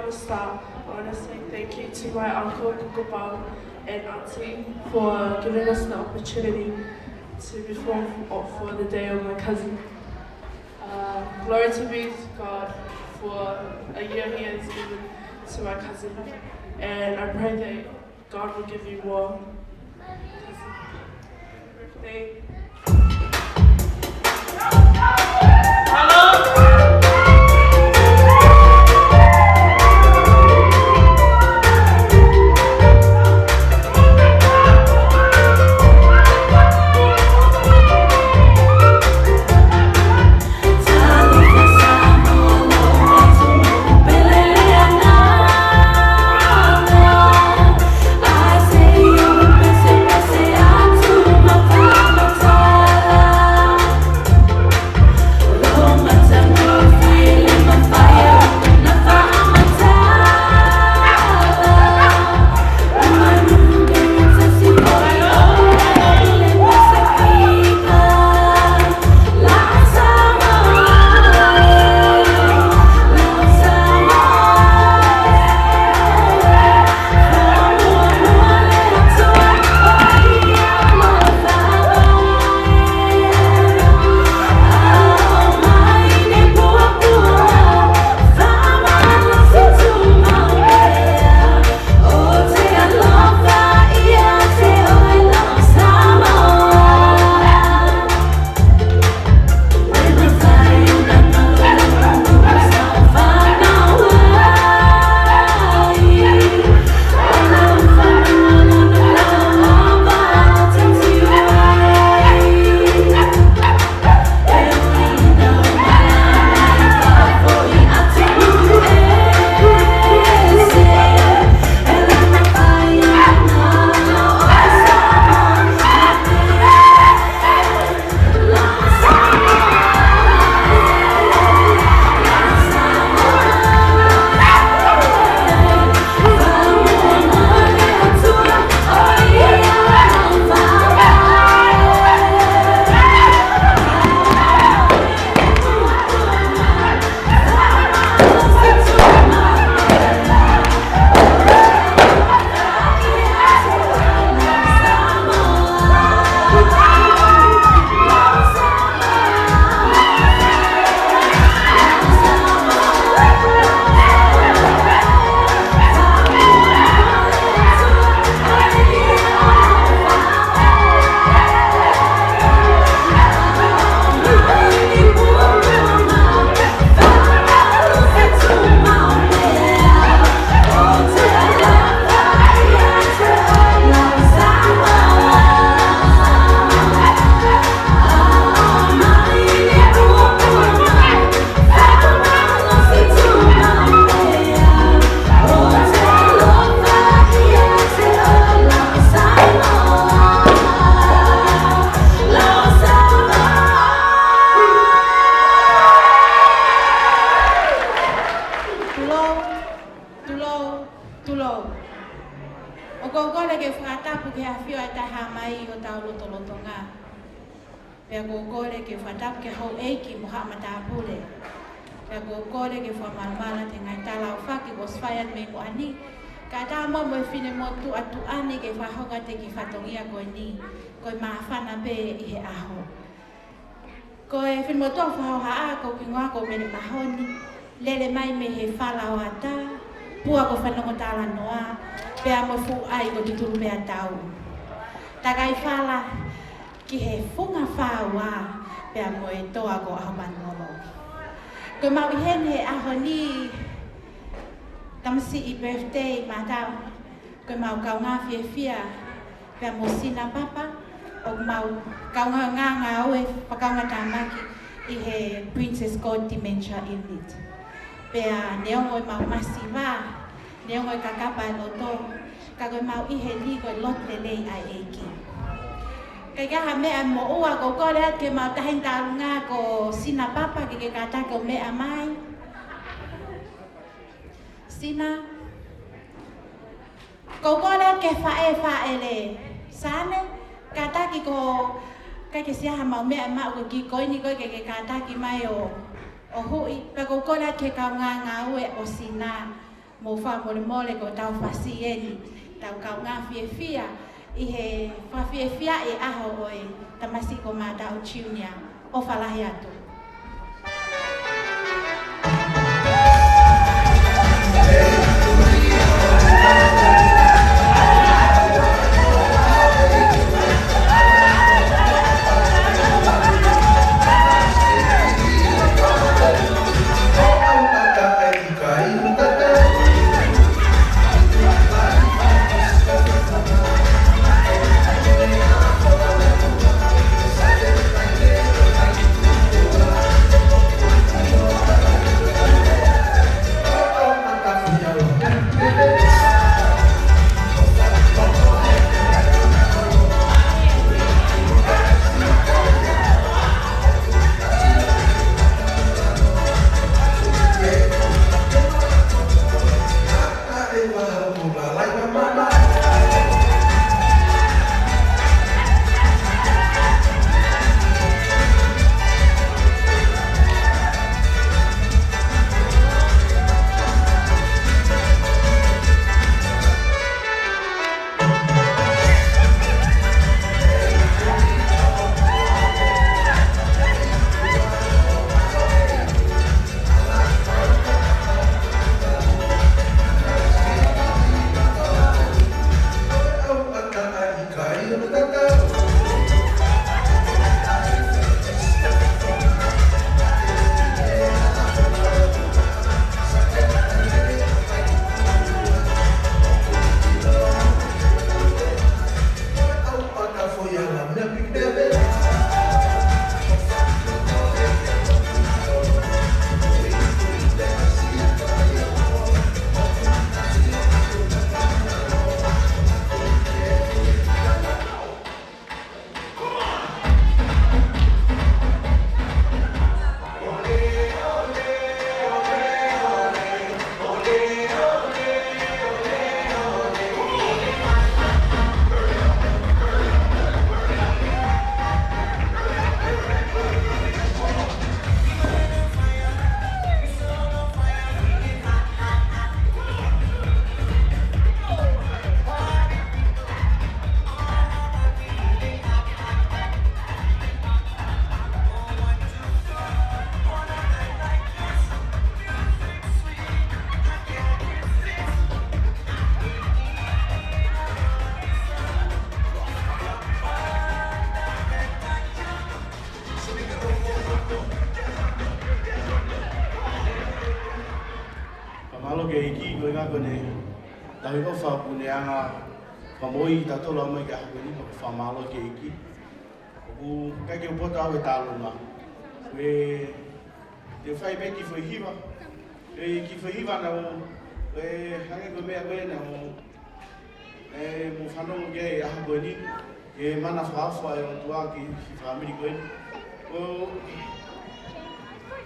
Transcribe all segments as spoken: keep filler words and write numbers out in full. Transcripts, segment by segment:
First up, I want to say thank you to my uncle, Kukupau, and auntie for giving us the opportunity to perform for, for the day of my cousin. Uh, glory to be to God for a year He has given to my cousin, and I pray that God will give you more. Thank Tulou, tulou, tulou. ʻOku ou kole ke fakatapu ki he ʻafio ʻa e Tamai ʻi hotau lotolotonga. Pea ʻoku ou kole ke fakatapu ki he houʻeiki mo haʻa matāpule. Pea ʻoku ou kole ke fakamalumalu atu he ngaahi tala ʻoku fai ʻoku ʻosi fai atu mei muʻa ni. Kae ʻatā mo e finemotuʻa tuʻa ni ke fakahoko atu e kiʻi fatongia ko eni. Ko e māfana pē ʻi he ʻaho. Ko e finemotuʻa fakahohaʻa ko e hingoa ko Mele Mahoni. Lele mai mei he fala ʻo ʻatā, pua ko Fanongo Talanoa, pea mo e fuʻu ʻai ko Tutulu Pea Tau. Takai fala ki he funga fāua, pea mo e toa ko ʻAhopanuʻolo. Ko ʻemau ʻi heni he ʻaho ni, tamasiʻi birthday mātau, ko ʻemau kaungā fiefia, pea mo Sina Papa, ʻoku mau kaungā ngāue fakaongo tāmaki ʻi he Princess Court Dementia Unit. Pea neongo ʻemau masiva, neongo e kakapa e loto, ka ko ʻemau ʻi heni ko e lotu lelei ʻa e ʻEiki. Kae ʻikai ha meʻa moʻua, ʻoku ou kole atu ki heʻemau taʻahine tālunga ko Sina Papa, ke ke kātaki ʻo meʻa mai. Sina. ʻOku ou kole atu ki he faʻē Faʻele Sane, kātaki ko, ʻikai ke ʻi ai haʻamau meʻa maʻu ko e kiʻi koini ko ē ke ke kātaki mai ʻo, ʻo huʻi, pea ʻoku ou kole atu ki he kaungā ngāue ʻo Sina, Mou fakamolemole ko ʻetau fasi eni, tau kaungā fiefia ʻi he fakafiefiaʻi e ʻaho ʻo e tamasiʻi ko Mataʻu Junior. ʻOfa lahi atu. Fakamālō ki he ʻEiki, ko e ʻuhinga ko ʻene tauhi ʻofa ʻoku ne hanga ʻo fakamoʻui kitautolu mai ki he ʻaho ko eni, pea fakamālō ki he ʻEiki. ʻOku ʻikai ke u poto au he talunga. Ko e, te u fai pē kiʻi foʻi hiva. Ko e kiʻi foʻi hiva naʻa ku, ko e hangē ko e meʻa ko ē naʻa ku, ē, mou fanongo ki ai he ʻaho ko eni, ki he mana fakaʻofa ʻa e ʻOtua ki he fāmili ko eni. Ko,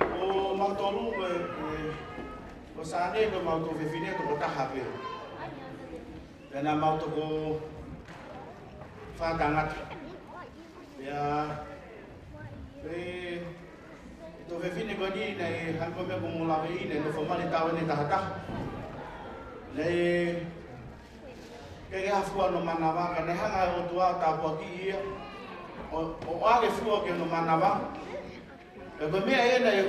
ko mautolu, ko e, ko e, ko Sane, ko e mau tuofefine toko taha pē. Pea naʻa mau toko fā tangata. Pea, ē, ʻi he tuofefine ko eni naʻe hangē ko e meʻa ko ē ʻoku mou laveʻi, naʻe nofo mali taʻu ʻe taha taha. Naʻe ʻikai ke ʻi ai ha fua hono manava, ka naʻe hanga ʻe he ʻOtua ʻo tāpuakiʻi ia, ʻo, ʻo ʻoange fua ki hono manava. Pea ko e meʻa ia naʻe,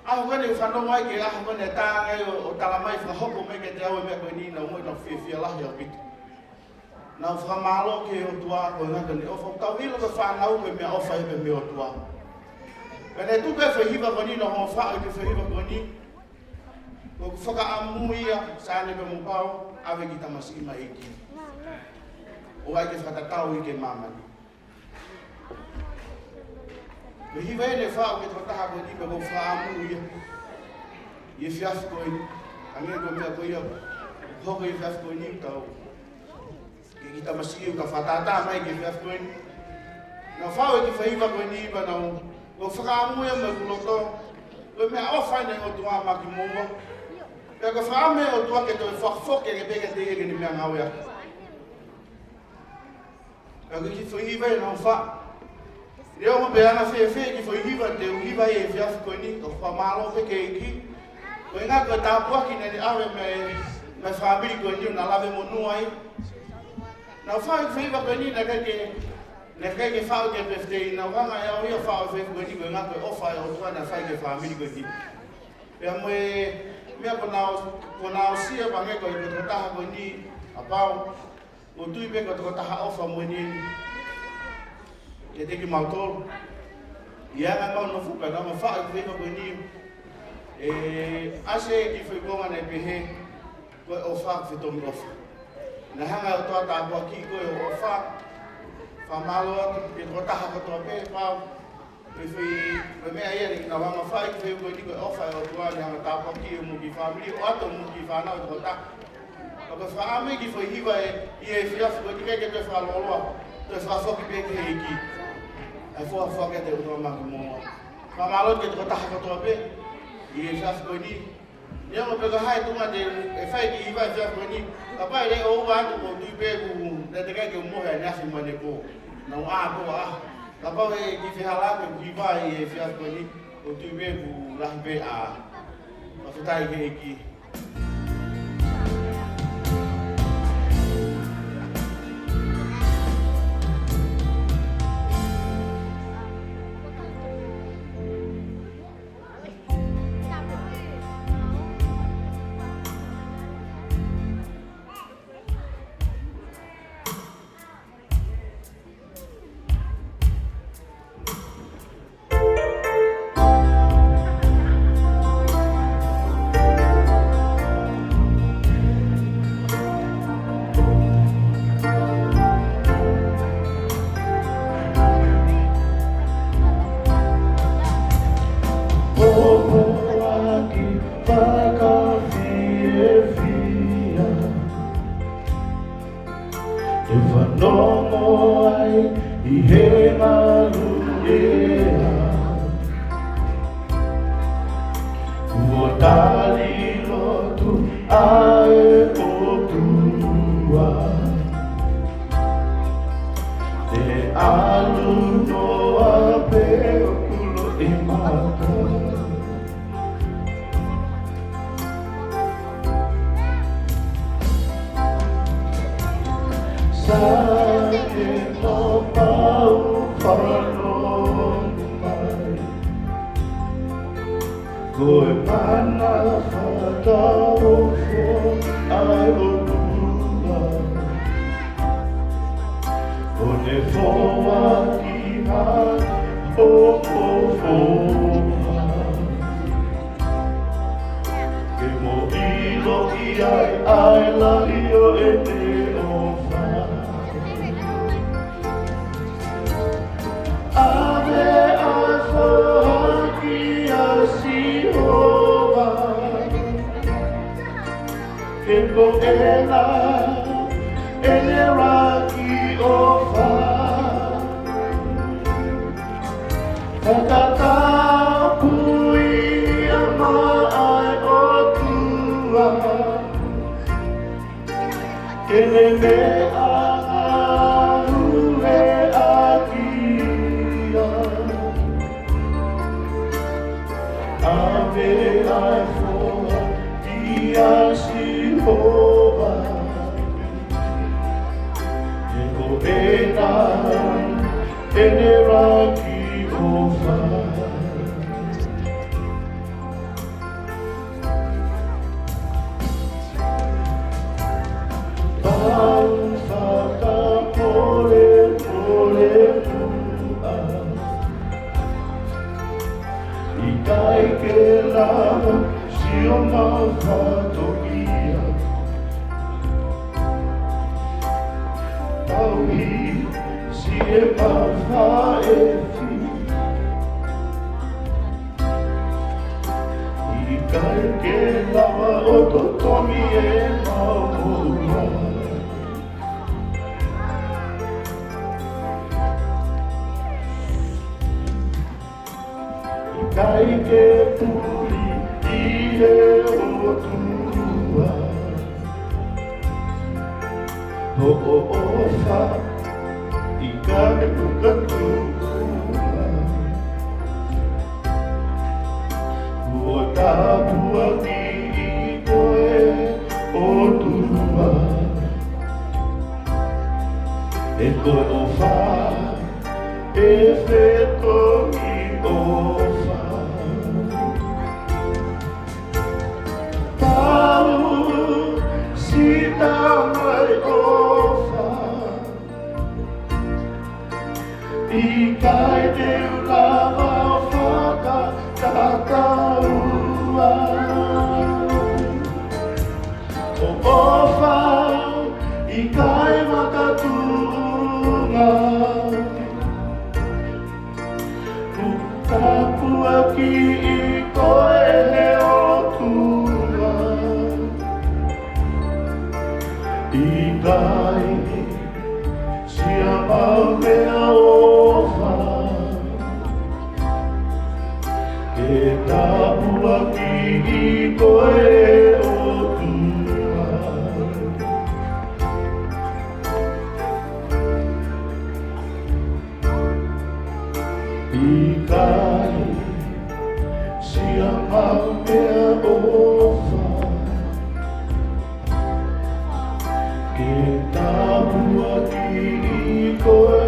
ʻaho ko ē naʻe fanongo ai ki he ʻaho ko ē naʻe tā ange ai ʻo, ʻo talamai fakahoko mai kiate au e meʻa ko eni, naʻa ku ongoʻi naʻa ku fiefia lahi ʻaupito. Naʻa ku fakamālō ki he ʻOtua ko e ʻuhinga ko ʻene ʻofa. Tau ʻilo ko e fānau ko e meʻaʻofa ia pē mei he ʻOtua. Pea naʻe tuku e foʻi hiva ko eni, naʻa ku faʻu e foʻi hiva ko eni. Ko ʻeku fakaʻamu ia, Sane pea mo Pao, ʻave ki he tamasiʻi maʻa e ʻEiki. ʻOua ʻe fakatatau ia ki māmani. Ko e hiva eni naʻe faʻu ki he tokotaha ko eni, pea ʻoku ou fakaʻamu ia ʻi he efiafi ko eni. Hangē ko e meʻa ko ia ʻoku hoko he efiafi ko eni, tau, ki he kiʻi tamasiʻi ʻoku fakatātā mai ki he efiafi ko eni. Naʻa ku faʻu e kiʻi foʻi hiva ko eni, pea naʻa ku, ʻoku ou fakaʻamu ia mei hoku loto. Ko e meʻaʻofa eni ʻa e ʻOtua maʻa kimoua. Pea ko e fakaʻamu ia ʻa e ʻOtua ke toe fakafoki ange pē kiate ia ʻene meʻangāue. Ka ko e kiʻi foʻi hiva ia naʻa ku faʻu. Neongo pe anga fēfē e kiʻi foʻi hiva te u hiva ai he efiafi ko eni, ka ʻoku ou fakamālō pē ki he ʻEiki. Ko Ko e ʻuhinga ko e tāpuaki naʻe ʻave mei, mei he fāmili ko eni naʻa nau lave monū ai. Naʻa nau fai e faiva ko eni naʻe ʻikai ke, naʻe ʻikai ke fai ke pefitei, naʻa nau hanga ʻe au ia ʻo fai e faiva ko eni ko e ʻuhinga ko e ʻofa ʻa e ʻOtua naʻe fai ki he fāmili ko eni. Pea mo e meʻa ko ʻenau, ko ʻenau sio pē ange ko e tokotaha ko eni ʻa Pau. ʻOku ou tui pē ko e tokotaha ʻofa moʻoni eni kiate kimautolu. ʻI he anga ʻemau nofo pē, naʻa mau fai e faiva ko eni. ʻE ʻasi e kiʻi foʻi konga naʻe pehē, ko e ʻofa, fetongi ʻofa. Naʻe hanga ʻe he ʻOtua ʻo tāpuakiʻi koe ʻi hoʻo ʻofa. Fakamālō atu ki he tokotaha kotoa pē, Pau. Ko e foʻi, ko e meʻa ia naʻa nau hanga ʻo fai, ko e foʻi ko eni ko e ʻofa ʻa e ʻOtua naʻe hanga ʻo tāpuakiʻi hoʻomo kiʻi fāmili, ʻo ʻoatu hoʻomo kiʻi fānau ʻe toko taha. Ka ko e fakaʻamu e kiʻi foʻi hiva ē, ʻi he efiafi ko eni ʻikai ke toe fakalōloa, toe fakafoki pē ki he ʻEiki. ʻA e foha foaki atu ʻe he ʻOtua maʻa kimoua. Fakamālō ki he tokotaha kotoa pē, ʻi he efiafi ko eni. Neongo pe ko e hā e tuʻunga te u fai e kiʻi hiva he efiafi ko eni, kapau ʻe leʻo ua atu ʻoku ou tui pē ʻoku, naʻe teʻeki ai ke u mohe ʻaneafi mo ʻanepō. Naʻa ku ʻā pē ʻo ʻā. Kapau ʻe kiʻi fehālaaki e kiʻi hiva ʻi he efiafi ko eni, ʻoku ou tui pē ʻoku lahi pē ʻa. Fakafetaʻi ki he ʻEiki. Pōpoaki fakafiefia. ʻE fanongo ai ʻi he ngalu ʻea. Kuo tali lotu ʻa e ʻOtua. Te ʻalu noa pē ʻo kulo ʻi mata. Sai ke tau pau fanongo mai. Ko e mana fakaofo ʻa e ʻOtua. ʻO ne foaki mai hoʻo foha. Ke mo ʻiloʻi ai ʻa e lahi ʻo ʻene ʻofa. ʻAve ʻa e foha kia Sihova. He ko ena ʻene laki ʻofa. Fakatapui ia maʻa e ʻOtua. Ke ne meʻa ngaluhe ʻaki ia. ʻAve ʻa e foha kia Sihova. He ko ena ʻene laki ʻofa. Pau fakapolepole muʻa. ʻIkai ke lava sio mafatongia. Tauhi siʻemau faʻē. ʻIkai ke lava ʻo totongi ʻemau moʻua. ʻIkai ke puli ʻi he ʻOtua. Hoʻo ʻofa ʻikai ke puka tuʻunga. Kuo tāpuakiʻi Ko e ʻofa, ʻe fetongi ʻofa. Pau si tamai ʻofa. ʻIkai te u lava ʻo fakatatau ai. Ko e ʻofa ʻikai makatuʻunga. Kuo tāpuakiʻi koe ʻe he ʻOtua. ʻIkai siʻa mau meʻaʻofa ke tāpuakiʻi koe ʻe he ʻOtua. ʻIkai siʻa mau meʻaʻofa ke tāpuakiʻi koe